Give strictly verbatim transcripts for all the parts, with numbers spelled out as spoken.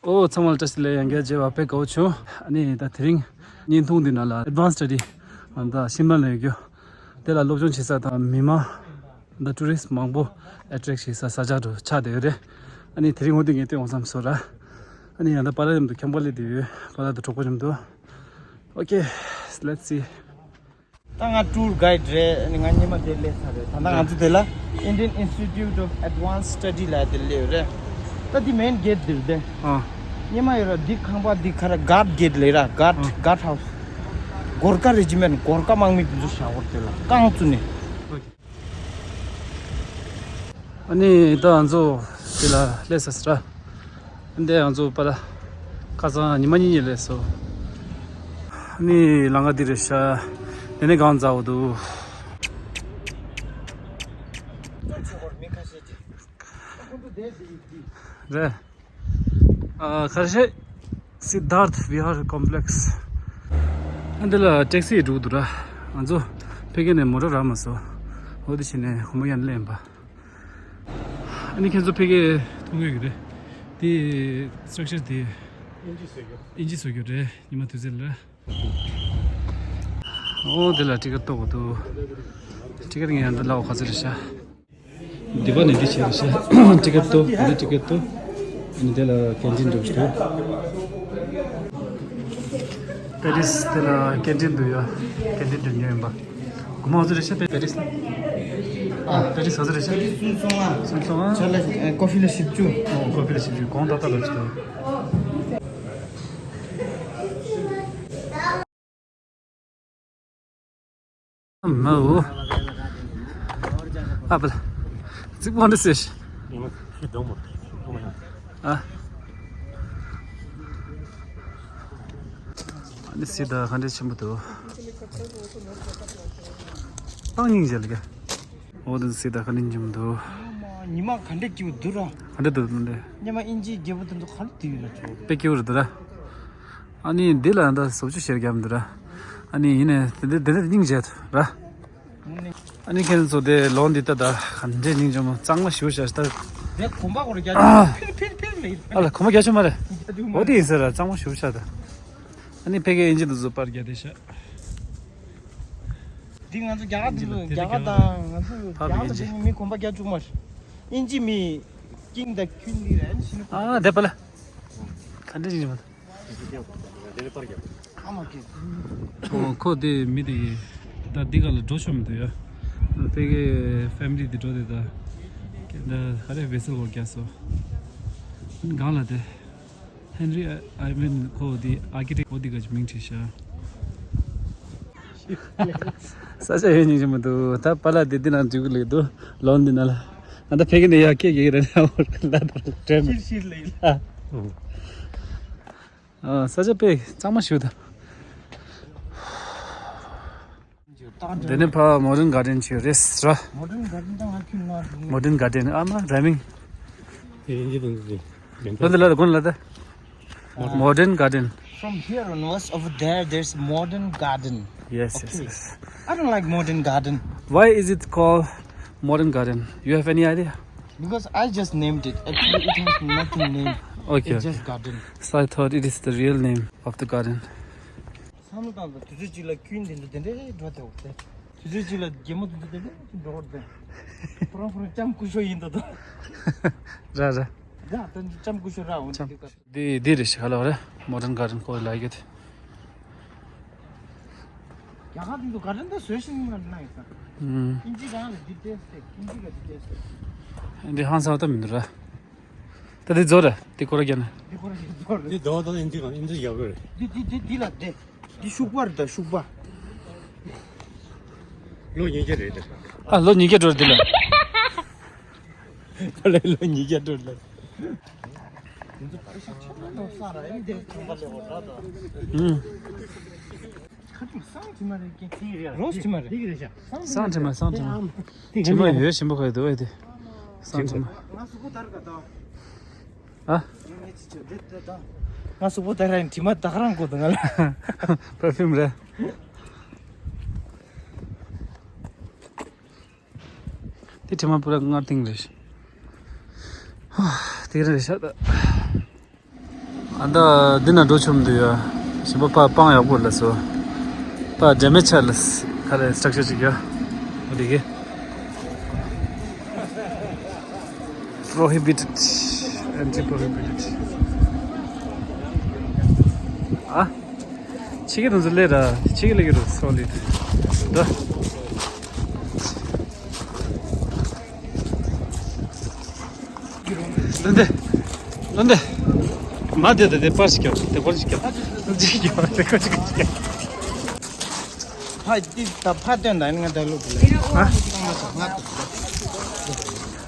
ཨོ་ཚང་མ་ལ་བཀྲ་ཤིས་བདེ་ལེགས། ཡང་བསྐྱར་མཇལ་བ་དཔེ་དགའ་བོ་བྱུང་། ཨ་ནི་ད་དེ་རིང་བརྙན་ཐུང་འདི་ནང་ལ་Advanced Study ད་ཤིམ་ལ་ལ་ཡོད་རྒྱུ་དེ་ལ་སློབ་སྦྱོང་བྱེད་ས་དང་མི་མང་ད་tourist མང་པོ་attract བྱེད་ས་ས་ཆ་དུ་ཆགས་བསྡད་ཡོད་རེད། ཨ་ནི་དེ་རིང་འོ་དེ་ངས་སྟོན་འོང་བསམ་སོང་ར། ཨ་ནི་ཡང་ད་པཱ་ལགས་མཉམ་དུ་ཁྱམས་ཁ་ལས་དེ་ཡོད། པཱ་ལགས་དང་གྲོགས་པོ་མཉམ་དུ། Okay, let's see. ད་ང་tour guide རེད། ཨ་ནི་ང་སྔོན་མ་དེར་སླེབས་ཚར་རེད། ད་ལྟ་ང་ཚོ་དེ་ལ་Indian Institute of Advanced Study ལ་དེར་སླེབས་ཡོད་རེད། ད་འདི་main gate འདིར་བསྡད། ཨ། སྔོན་མ་ཡོད་ར། འདི་ཁང་པ་འདི་ག་རེ་guard gate ལབ་ར། guard ཨ། guard house. གོར་ཁ་regiment གོར་ཁ་དམག་མི་དེ་ཚོ་བཞག་ཡོད་དེ་ལ་རྐང་བཙུགས་ནས། ཨ་ནི་ད་ང་ཚོ་དེ་ལ་སླེབས་ཚར་ར། འདི་ང་ཚོ་པཱ་ལགས་ཁ་སང་ཉི་མ་གཉིས་གཉིས་སླེབས་སོང་། ཨ་ནི་ལམ་ཁ་འདི་རེད་ཤག་དེ་ནས་གངས་འཛག་འོ་འདུག་རེད། ཨ། ཁ་ཤས་Siddharth Vihar Complex. ཨ་འདི་ལ་taxi འགྲོ་འདུག་ར། ང་ཚོ་ཕ་གི་ནས་མོ་ཊ་རག་མ་སོང་། འོ་དེ་བྱས་ནས་གོམ་པ་ཡང་ལེན་པ། ཨ་ནི་ཁྱེད་ཚོ་ཕ་གི་མཐོང་གི་ཡོད་ཀྱི་རེད། དེ་structure དེ་ཨིན་ཇི་བཟོ་རྒྱུ་རེད། ཉི་མ་དུས་ཚོད་ལ། ཨོ་དེ་ལ་ཊི་ཀེ་ཊི་གཏོང་དགོས་འདུག་ཊི་ཀེ་ཊི་ངས་ཡང་འདི་ལ་འོ་ག་ཚོད་རེད་ཤག་འདི་པ་ནས་འདི་བྱས་རེད་ཤག་ཊི་ཀེ་ཊི་གཏོང་། འདི་ཊི་ཀེ་ཊི་གཏོང་། ཨ་ནི་དེ་ལ་ཀེན་ཊིན་འགྲོ་གི་འདུག་པེ་རིས་དེ་ལ་ཀེན་ཊིན་འདུག་ཡ། ཀེན་ཊིན་དུ་ཉོས་ཡིན་པ། སྒོར་མོ་ག་ཚོད་རེད་ཤག་པེ་རིས་ལ། ཨ། པེ་རིས་ག་ཚོད་རེད་ཤག་སུམ་སྟོང་ལྔ། སུམ་སྟོང་ལྔ། ཇ་ལ་ཨ་ཀོ་ཕི་ལ་བཞི་བཅུ། ཨོ་ཀོ་ཕི་ལ་བཞི་བཅུ། གོང་ཏག་ཏག་ལ་བཞི་བཅུ། མ་འོ། ཨ་པ་ལ། ཙིག་པོ་འདི་ཟེར་ཤི། ཨ། ཨ་ནི་སི་ད་ག་འདྲ་ཆེན་པོ་འདུག་སྟེང་སྙིང་རྗེ་ལ་ག་འོ་དེ་སི་ད་ག་འདྲ་ཆེན་པོ་འདུག་ཉི་མ་ག་འདྲ་སྐྱིད་པོ་འདུག་ར། ག་འདྲ་འདུག་འདི། ཉི་མ་ཨིན་ཇིའི་རྒྱལ་པོ་དེ་ཚོ་ག་རེ་འདུག་ཡོད་ན་ཆོག་དཔེ་སྐྱིད་པོ་རེད་འདུག་ར། ཨ་ནི་འདི་ལ་ད་བཟོ་བཅོས་བྱེད་རྒྱབ་འདུག་ར། ཨ་ནི་ཡིན་ནས་དེ་འདྲ་དེ་འདྲ་སྙིང་རྗེ་ར། ཨ་ནི་ཁྱེད་ཚོ་དེ་ལོ་འདི་ལྟ་ད་ག་འདྲས་སྙིང་རྗེ་མོ་གཙང་མ་ཞེ་པོ་ཞིག་ད། དེ་གོམ་པ་སྐོར་རྒྱག་ཕིར་ཕིར་ཕིར་ལ་ཡིན། ཨ་ལ་གོམ་པ་རྒྱག་ཆོག་མ་རེད། འོ་དེ་ཡིན་ས་ར་གཙང་མ་ཞེ་པོ་ཞིག་ད། ཨ་ནི་ཕ་གིའི་ཨིན་ཇི་དེ་ཚོ་པར་རྒྱག་བསྡད་ཤག་འདི་ང་ཚོ་རྒྱ་གར་དེ་ཚོ་རྒྱ་གར་དང་ང་ཚོ་རྒྱ་གར་དེ་མི་གོམ་པ་རྒྱག་བཅུག་མ་རེད། ཨིན་ཇི་མི་ཀིང་དང་ཁུན་ལི་རེད་ཤི་ནི། ཨ་དེ་པ་ལ། ག་འདྲས་ཡིན་མ། ཨོ་ཁོ་དེ་མི་དེ་ད་འདི་ག་ལ་འགྲོ་ཆོག་མི་འདུག་ཡ། ཕ་གིའི་ཕེ་མི་ལི་དེ་འགྲོ་དེ་ད། ད་ག་རེ་བེ་སེལ་སྐོར་རྒྱག་སོ། གང་ལ་དེ། ཧེན་རི་ཨ་ཨ་མིན་ཁོ་དེ་ཨར་ཀི་ཊེག་ཁོ་དེ་ག་ཅིག་མིང་བྲིས་ཤག་ས་ཆ་ཡོད་སྙིང་རྗེ་མི་འདུག་ད་པ་ལ་དེ་འདི་ནང་འཇུག་གི་ལེགས་འདུག་ལོན་འདི་ན་ལ། ང་ད་ཕ་གི་ནས་ཡར་སྐྱེལ་གི་རེད་ན་འོར་ལ་ད་ལ་དྲན་མི། ཤིར་ཤིར་ལ་ཡིན། ཨ། ཨ། ས་ཆ་དཔེ་གཙང་མ་ཞིག་ད། དེ་ནས་ཕ་མོ་ཌན་གར་ཌེན་ཅིག་རེད་ཟེར། མོ་ཌན་གར་ཌེན་ད་ང་ཁྱོད་ང་རུང་། མོ་ཌན་གར་ཌེན་ཨ་མ་ར་མིང་། དེ་ཡིན་གྱི་དང་གི། ལོ་འདི་ལ་དགོན་ལ་ད། Modern garden. From here onwards, over there, there's modern garden. Yes, yes, okay, yes. I don't like modern garden. Why is it called modern garden? You have any idea? Because I just named it. Actually, it has nothing name. Okay, okay. It's just garden. So I thought it is the real name of the garden. བསམ་བློ་བཏང་དང་དུས་ཚོད་གཅིག་ལ་ཁྱོད་འདི་འདྲ་དེ་འདྲ་འགྲོ་དེ་འོ་དེ། དུས་ཚོད་གཅིག་ལ་རྒན་མོ་དེ་འདྲ་དེ་འདྲ་འགྲོ་དེ། ཁོ་རང་ཁོ་རང་ལྕམ་སྐུ་ཞབས་ཡིན་ད་དོ། ར་ར། ར་ད་ལྕམ་སྐུ་ཞབས་ར་འོ་འདི་ག་འདི་འདི་རེད་ཤག་ལ་བ་རེད། Modern garden ཁོ་ལ་ཡོད། རྒྱ་གར་འདི་ཚོ་ག་རེ་འདྲ་བཟོས་ཤིང་མ་གནང་ཡོད་ས། ཨུམ། ཨིན་ཇི་གང་ལ་འདི་ཏེས་ཏེ་ཨིན་ཇི་ག་འདི་ཏེས་ཏེ། འདི་ཧང་སང་ད་མི་འདུག་ར། ད་འདི་རྫོགས་ར། འདི་ཁོ་ར་རྒྱ་ན། འདི་ཁོ་ར་རྒྱ་ན་རྫོགས་ར། འདི་རྫོགས་ད་ཨིན་ཇི་གང་ཨིན་ཇི་རྒྱག་གི་རེད། འདི་འདི་འདི་འདི་ལ་འདི། འདི་ཤུག་པ་རེད་ད་ཤུག་པ། ལོ་ཉིས་བརྒྱ་རེད་ད། ཨ་ལོ་ཉིས་བརྒྱ་འགྲོ་རེད་འདི་ལ། ཁོ་ལ་ལོ་ཉིས་བརྒྱ་འགྲོ་རེད། ཨུམ། རོས་དྲི་མ་རེད་ཀྱི། རོས་དྲི་མ་རེད། སང་དྲི་མ་སང་དྲི་མ། དྲི་མ་ཡོད་ཞིམ་པོ་ཁོ་འདུག་ཨེ་དེ། སང་དྲི་མ། ང་གཟུགས་པོ་ལྟར་ག་དང་། ཨ། ང་གཟུགས་པོ་ལྟར་ར་དྲི་མ་ད་ག་རང་བཀོད་འདུག་ང་ལ། པར་ཕིའུམ་རེད། དེ་དྲི་མ་པུ་ར་མངར་ཐིང་རེད། ཧ། དེ་རེད་ཤག་ད། ཨ་ད་འདི་ན་འགྲོ་ཆོག་མི་འདུག་ཡ། ཞིམ་པོ་ཕ་སྤང་ཡག་པོ་ལ་སོ། ཕ་འདྲེ་མེ་ཆ་ལ་ཁ་ལ་སི་ཊྲག་ཅར་ཅིག་ཡ། འོ་དེ་གི། Prohibited. Entry prohibited. ཨ། ཕྱི་གི་དུང་ཚོ་ལས་ར། ཕྱི་གི་ལས་གི་རུ་སོ་ལི་དུ། ལོན་དེ། ལོན་དེ། མ་དེ་དེ་དེ་པར་ཞིག་ཀྱང་དེ་པར་ཞིག་ཀྱང་ཅིག་ཀྱང་དེ་ཀོ་ཅིག་ཀྱང་། ཕ་ཏི་ད་ཕ་དོན་དང་ང་ད་ལུག་ལ། ཧ། ང་ད།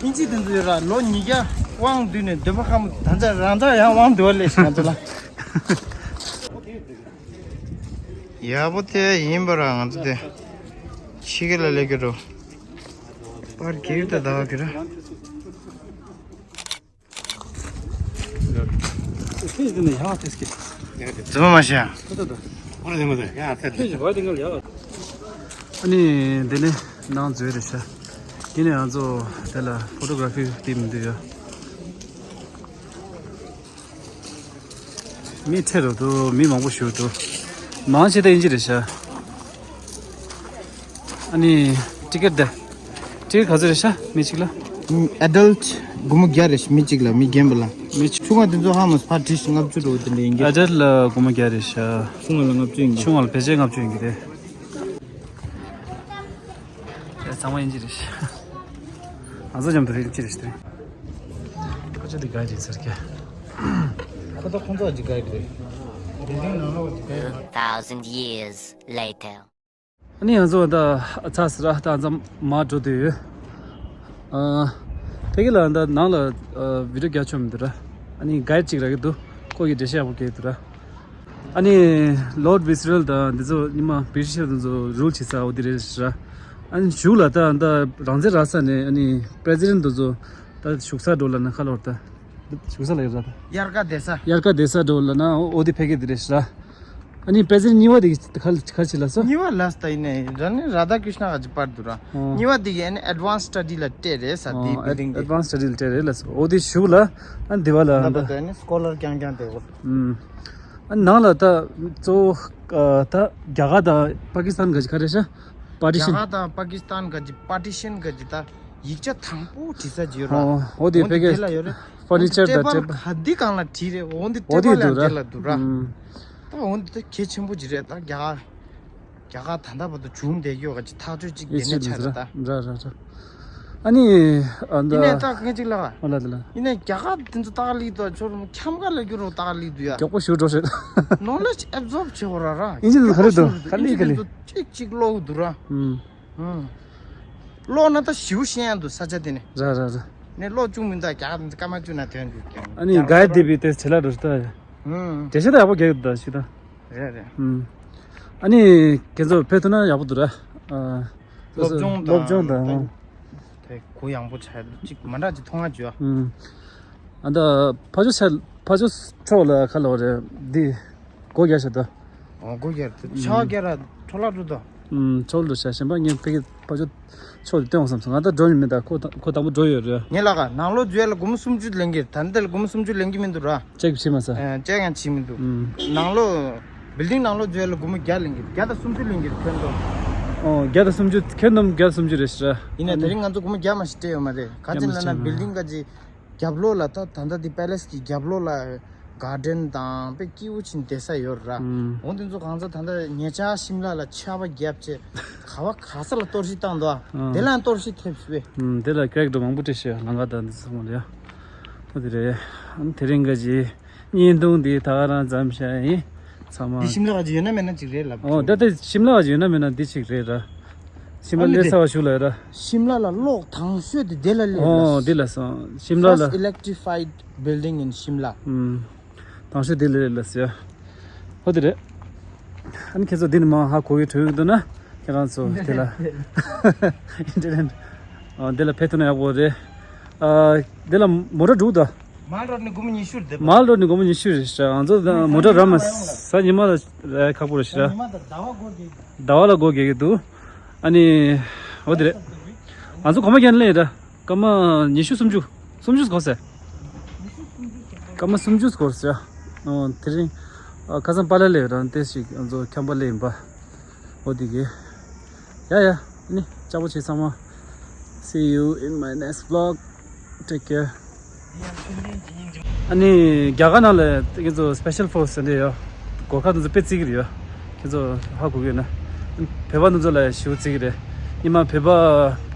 ཨིན་ཇི་དེ་ཚོ་ཡོད་ར་ལོ་ཉིས་བརྒྱ་དབང་བསྡུས་ནས་འདོད་པ་ཁ་མོ་ད་ཚ་རང་ཚ་ཡང་དབང་བསྡུ་བ་ལས་ང་ཚོ་ལ། ཡག་པོ་དེ་ཡིན་པ་ར་ང་ཚོ་དེ་ཕྱི་གི་ལ་ལས་གི་རོ། པར་གིར་ད་ད་གི་ར། ཨ་ནི་འདི་ནས་ནང་འཛུལ་རེད་ཤག་ཡིན་ནས་ང་ཚོ་དེ་ལ་ཕོ་ཊོ་གྷ་ར་ཕི་བསྟན་མི་འདུག་ཡ། མི་ཁྲེ་རུ་འདུག་མི་མང་པོ་ཞིག་འདུག་མང་ཆེ་ད་ཨིན་ཇི་རེད་ཤག་ཨ་ནི་ཊི་ཀེ་ཊི་དེ། ཊི་ཀེ་ཊི་ག་ཚོད་རེད་ཤག་མི་གཅིག་ལ། ཨ་ཌལ་ཊི་སྒོར་མོ་བརྒྱ་རེད་ཤག་མི་གཅིག་ལ་མི་རྒན་པ་ལ། མི་ཆུང་བ་དེ་ཚོ་ཧ་མ་ཕར་ཁྲི་ལྔ་བཅུ་འགྲོ་དེ་འདྲ་ཡིན་གྱི། ཨ་ཌལ་ཊི་ལ་སྒོར་མོ་བརྒྱ་རེད་ཤག་ཆུང་བ་ལ་ལྔ་བཅུ་ཡིན་གྱི། ཆུང་བ་ལ་ཕལ་ཆེར་ལྔ་བཅུ་ཡིན་གྱི་རེད། ཨེ་ཚང་མ་ཨིན་ཇི་རེད་ཤག་ང་ཚོ་མཉམ་དུ་རེད་ཅི་རེད་ཤག་ཁོ་ཚོ་དེ་ག་རེད་ཟེར་གི། ཁོ་ཚོ་ཁོ་ཚོ་ཅི་ག་རེད། Two thousand years later. ཨ་ནི་ང་ཚོ་ད་ཚར་སོང་ར། ད་ང་ཚོ་མར་འགྲོ་འདོད་ཡོད། ཨ། ཕ་གི་ལ་ད་ནང་ལ་ཨ་བི་ཌི་ཡོ་རྒྱག་ཆོག་མི་འདུག་ར། ཨ་ནི་གའིཌ་ཅིག་རག་གི་འདུག་ཁོ་གིས་འགྲེལ་བཤད་ཡག་པོ་རྒྱག་གི་འདུག་ར། ཨ་ནི་ལོར་ཌི་ཝི་སི་རལ་དང་འདི་ཚོ་ཉི་མ་བི་ཊི་ཤར་དེ་ཚོ་རུལ་བྱེད་ས་འོ་དེ་རེད་ར། ཨ་ནི་གཞུག་ལ་ད་ད་རང་བཙན་རག་ས་ནས་ཨ་ནི་པི་རེ་སི་ཌེན་ཊི་དེ་ཚོ་ད་བཞུགས་ས་འགྲོ་ལབ་ན་ག་ལབ་ར། ད་བཞུགས་ས་ལབ་ཡོད་ར། ད་དབྱར་ཁ་བསྡད་ས། དབྱར་ཁ་བསྡད་ས་འགྲོ་ལབ་ན་འོ་དེ་ཕ་གི་དེ་རེད་ར། ཨ་ནི་པི་རེ་སི་ཌེན་ཊི་གཉིས་པ་དེ་ག་ག་ཅི་ལབ་སོང་། གཉིས་པ་ལ་ས་ད་ཡིན་ནའི་ར་ནི་རཱ་དྷ་ཀྲིཤ་ན་ག་ཅིག་པར་འདུག་ར། ཨོ། གཉིས་པ་དེ་གི་ཨ་ནི་ཨེཌ་ཝན་སི་སི་ཊ་ཌི་ལ་སྤྲད་རེད་ས། དེའི་ཨོ་བིལ་ཌིང་དེ། ཨེཌ་ཝན་སི་སི་ཊ་ཌི་ལ་སྤྲད་རེད་ལབ་སོང་། འོ་དེ་གཞུག་ལ་ཨ་འདི་བ་ལ་ད་ད་ལྟ་ཨ་ནི་སྐོ་ལར་རྐྱང་རྐྱང་དེ་འོ། ཨུམ། ཨ་ནང་ལ་ད་གཙོ་བོ་ཨ་ད་རྒྱ་གར་དང་པ་ཀི་སི་ཐན་ག་ཅིག་ག་རེ་ཤག་པར་ཊི་ཤན། རྒྱ་གར་དང་པ་ཀི་སི་ཐན་ག་ཅིག་པར་ཊི་ཤན་ག་ཅིག་ད་ཡིག་ཆ་དང་པོ་བྲིས་ས་ཅིག་ཡོད་ར། ཨོ་འོ་དེ་འོ་ཕ་འདི་གི་དེ་ལ་ཡོད་རེད། ཕར་ནི་ཅར་དང་ཊེ་བལ་ཊེ་བལ་ག་འདི་སྒང་ལ་བྲིས་རེད། འོ་འདི་ཊེ་བལ་ཡང་འདི་ལ་འདུག་ར། ཨུམ། ད་འོ་འདི་ད་གལ་ཆེན་པོ་ཅིག་རེད། ད་རྒྱ་གར་རྒྱ་གར་ད་ལྟ་བར་དུ་བྱུང་བསྡད་ཡོད་ག་ཅིག་ཐག་གཅོད་ཅིག་དེ་ནས་ཆགས་རེད་ད། ར་ར་ར། ཨ་ནི་ཨ་ད་ཡིན་ནའི་ད་ངས་ཅིག་ལ་ཨ་ལ་ལ་ལ། ཡིན་ནའི་རྒྱ་གར་དེ་ཚོ་ཏག་ལི་དང་ཁྱོད་རང་ཁྱམས་ཁ་ལ་རྒྱུ་རོགས་ཏག་ལི་འདུག་ཡ། མགྱོགས་པོ་ཞུ་འགྲོ་རེད། ནོ་ལེ་ཇི་ཨེབ་ཛོརབ་བྱེད་དགོས་ར་ར། ཨིན་ཇི་དེ་ཚོ་ག་རེ་འདུག་ག་ལི་ག་ལི། ཨིན་ཇི་དེ་ཚོ་ཅིག་ཅིག་ཀློག་འདུག་ར། ཨུམ། ཨུམ། ཀློག་ན་ད་ཞིའུ་ཤེས་ཡ་འདུག་ས་ཆ་དེ་ནས། ར་ར་ར། ནས་ཀློག་བཅུག་མི་འདུག་རྒྱ་གར་དེ་ཚོ་སྐར་མ་བཅུ་ན་ཐོན་འདུག་ཀྱང་། ཨ་ནི་ག་ཡ་དེ་བི་དེ་བྱེད་ལ་འགྲོ་ཤི་ད་ཡ། ཨུམ། འགྲེལ་བཤད་ད་ཡག་པོ་རྒྱག་གི་འདུག་ད་ཤི་ད། རེད་རེད། ཨུམ། ཨ་ནི་ཁྱེད་ཚོ་ཕེབས་ཐུབ་ན་ཡག་པོ་འདུག་ར། ཨ། སློབ་སྦྱོང་དང་སློབ་སྦྱོང་དང་། དེ་གུ་ཡངས་པོ་ཆགས་ཅིག་མ་འདྲ་ཅིག་མཐོང་ང་བྱོས། ཨུམ། ཨ་ད་ཕ་ཇོ་ཆ་ཕ་ཇོ་ཕྱོགས་ལ་ཁ་ལོ་རེད་འདི། སྒོ་རྒྱག་བྱས་ད། ཨོ་སྒོ་རྒྱག་ད་ཤ་རྒྱག་ར་འཕྲོ་བརླག་འགྲོ་ད། ཨུམ་འཕྲོ་བརླག་འགྲོ་ཤ་གཞན་པ་ངས་ཕ་གི་ཕ་ཇོ། ཕྱོགས་དེ་སྟོན་འོང་བསམ་སོང་། ང་ད་འགྲོ་ནི་མེད་ད། ཁོ་ད་ཁོ་དང་པོ་འགྲོ་ཡོད་རེད། ངས་ལ་ག་ནང་ལོགས་འཛུལ་ཡ་ལ་སྒོར་མོ་སུམ་ཅུ་ལེན་གྱི་རེད། ད་ལྟ་ལ་སྒོར་མོ་སུམ་ཅུ་ལེན་གྱི་མི་འདུག་ར། ཅེག་བྱེད་མ་ས། ཨ་ཅེག་ཡང་བྱེད་མི་འདུག་ཨུམ། ནང་ལོགས་བིལ་ཌིང་ནང་ལོགས་འཛུལ་ཡ་ལ་སྒོར་མོ་བརྒྱ་ལེན་གྱི་རེད། བརྒྱ་དང་སུམ་ཅུ་ལེན་གྱི་རེད་ཁྱོན་བསྡོམས། ཨོ་བརྒྱ་དང་སུམ་ཅུ་ཁྱོན་བསྡོམས་བརྒྱ་དང་སུམ་ཅུ་རེད་ཤག་ཡིན་ནའི་དེ་རིང་ང་ཚོ་སྒོར་མོ་བརྒྱ་མ་ཞིག་སྤྲད་ཡོད་མ་རེད། ག་ཅི་ལབ་ན་བིལ་ཌིང་ག་ཅི། རྒྱབ་ལོགས་ལ་ད་ད་ལྟ་འདི་པེ་ལེ་སི་གི་རྒྱབ་ལོགས་ལ་གར་ཌེན་དང་དཔེ་སྐྱིད་པོ་ཕྱིན་བསྡད་ས་ཡོད་ར། ཨུམ། འོ་དེ་ཚོ་གང་ཚ་ད་ལྟ་ཉེ་ཆར་ཤིམ་ལ་ལ་ཆར་པ་བརྒྱབ་བྱས་ག་བ་ག་ས་ལ་གཏོར་བཤིག་བཏང་འདུག་ཨ། ཨུམ། དེ་ལ་གཏོར་བཤིག་ཐེབས་སོང་བས། ཨུམ། དེ་ལ་ཀེག་འགྲོ་མང་པོ་སྤྲད་ཤག་ལམ་ཁ་དང་འདི་ཚོ་མ་ལ་ཡ། ཨོ་དེ་རེད། ཨ་དེ་རིང་ག་ཅི། བརྙན་ཐུང་འདི་ད་ག་རང་མཚམས་བཞག་ཡིན། ཚང་མ། འདི་ཤིམ་ལ་ག་ཅི་ཡོད་ན་མེད་ན་ཅིག་རེད་ལབ། ཨོ་ད་ལྟ་ཤིམ་ལ་ག་ཅི་ཡོད་ན་མེད་ན་འདི་ཅིག་རེད་ར། ཤིམ་ལ་ཨ་ནི་སླེབས་ཚར་བ་ཞུ་ལ་ཡོད་ར། ཤིམ་ལ་ལ་གློག་དང་ཤོས་དེ་དེ་ལ་སླེབས་ཨོ་ར། འདི་ལ་སོང་ཤིམ་ལ་ལ། First electrified building in Shimla. ཨུམ། དང་ཤོས་དེ་ལ་སླེབས་ལ་ཟེར། ཧོ་དེ་རེད། ཨ་ནི་ཁྱེད་ཚོ་འདི་ནས་མར་ཧ་གོ་གི་འགྲོ་གི་འདུག་ན་ཁྱེད་རང་ཚོ་དེ་ལ་ཨིན་ཊར་ནེཊ། ཨོ་འདི་ལ་ཕེབས་ཐུབ་ན་ཡག་པོ་རེད། ཨ་འདི་ལ་མོ་ཊ་འགྲོ་གི་འདུག་མལ་རོཌ་ནས་སྒོར་མོ་ཉི་ཤུ་རེད་དེ། མལ་རོཌ་ནས་སྒོར་མོ་ཉི་ཤུ་རེད་ཤག་ང་ཚོ་མོ་ཊ་ར་མ་གཟའ་ཉི་མ་ལ་ཁག་པོ་རེད་ཤག་ཉི་མ་དང་ཟླ་བ་སྒོར་བརྒྱད། ཟླ་བ་ལ་སྒོར་བརྒྱད་ཀྱི་འདུག་ཨ་ནི་འོ་དེ་རེད། ང་ཚོ་གོ་མ་རྒྱན་ལེན་ར་སྐར་མ་ཉི་ཤུ་སུམ་ཅུ། སུམ་ཅུ་སྐོར་ཟེར། སྐར་མ་སུམ་ཅུ་སྐོར་ཟེར། ཨོ་དེ་རིང་ཨ་ཁ་སང་པཱ་ལགས་ལ་རང་ཏེ་ཞིག་ང་ཚོ་ཁྱམས་པ་ལ་ཡིན་པ། ཨོ་དེ་གི། ཡ་ཡ། ཨ་ནི་ལྕགས་པོ་བྱེད་ཚང་མ། See you in my next vlog. Take care. ཨ་ནི་རྒྱ་གར་ནང་ལ་ཁྱེད་ཚོ་སི་པེ་ཤལ་ཕོར་སི་ཟེར་འདྲ་ཡོད། གོ་ཁ་དེ་ཚོ་དཔེ་བརྩི་གི་རེད་ཡ། ཁྱེད་ཚོ་ཧ་གོ་གི་ཡོད་ན། བོད་པ་དེ་ཚོ་ལ་ཞེ་པོ་བརྩི་གི་རེད། ཉི་མ་བོད་པ་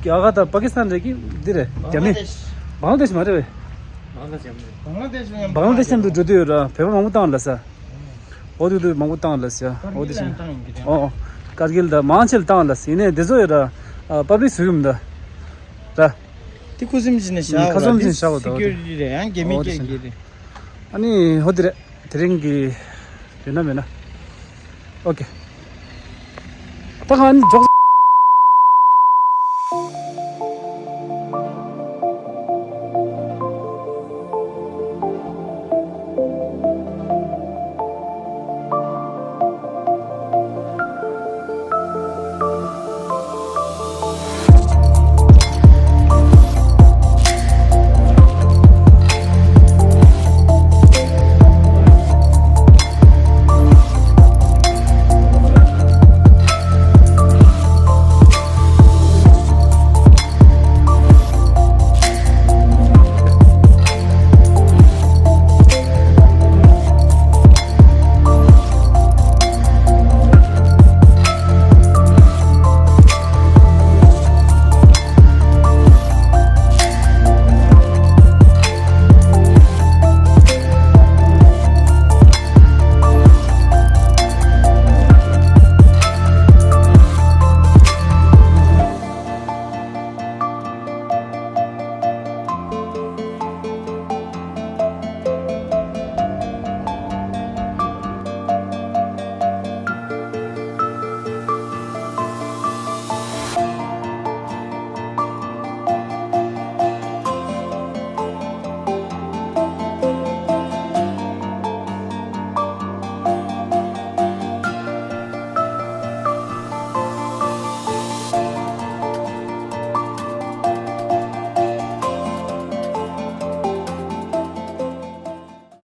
རྒྱ་གར་དང་པ་ཀི་སི་ཐན་རེད་གི་འདི་རེད། རྒྱ་མི། བང་ལ་དེཤ་མ་རེད་པས། བང་ལ་དེཤ་ལ་འགྲོ་དུས་ཡོད་ར། བོད་པ་མང་པོ་བཏང་ལ་ས། འོ་དུས་དུས་མང་པོ་བཏང་ལ་ས། འོ་དེ་བཞིན། ཨོ་ཀར་གིལ་དང་མང་ཆེ་ལ་བཏང་ལ་ས། ཡིན་ནའི་འདི་ཚོ་ཡོད་ར། པབ་ལིག་བཟོ་གི་མི་འདུག་ར། དེ་ཁུ་སིམ་བྱས་ནས་བཞག་ཁ་སོམ་བྱས་ནས་བཞག་པ་དང་། སི་ཀུ་རི་ཊི་རེད། ཡང་རྒྱ་མི་སྐད་ཀྱི་རེད། ཨ་ནི་ཧོ་དེ་རེད། དེ་རིང་གི་ཡོད་ན་མེད་ན། ཨོ་ཀེ། ད་ག་ནི་འཇོག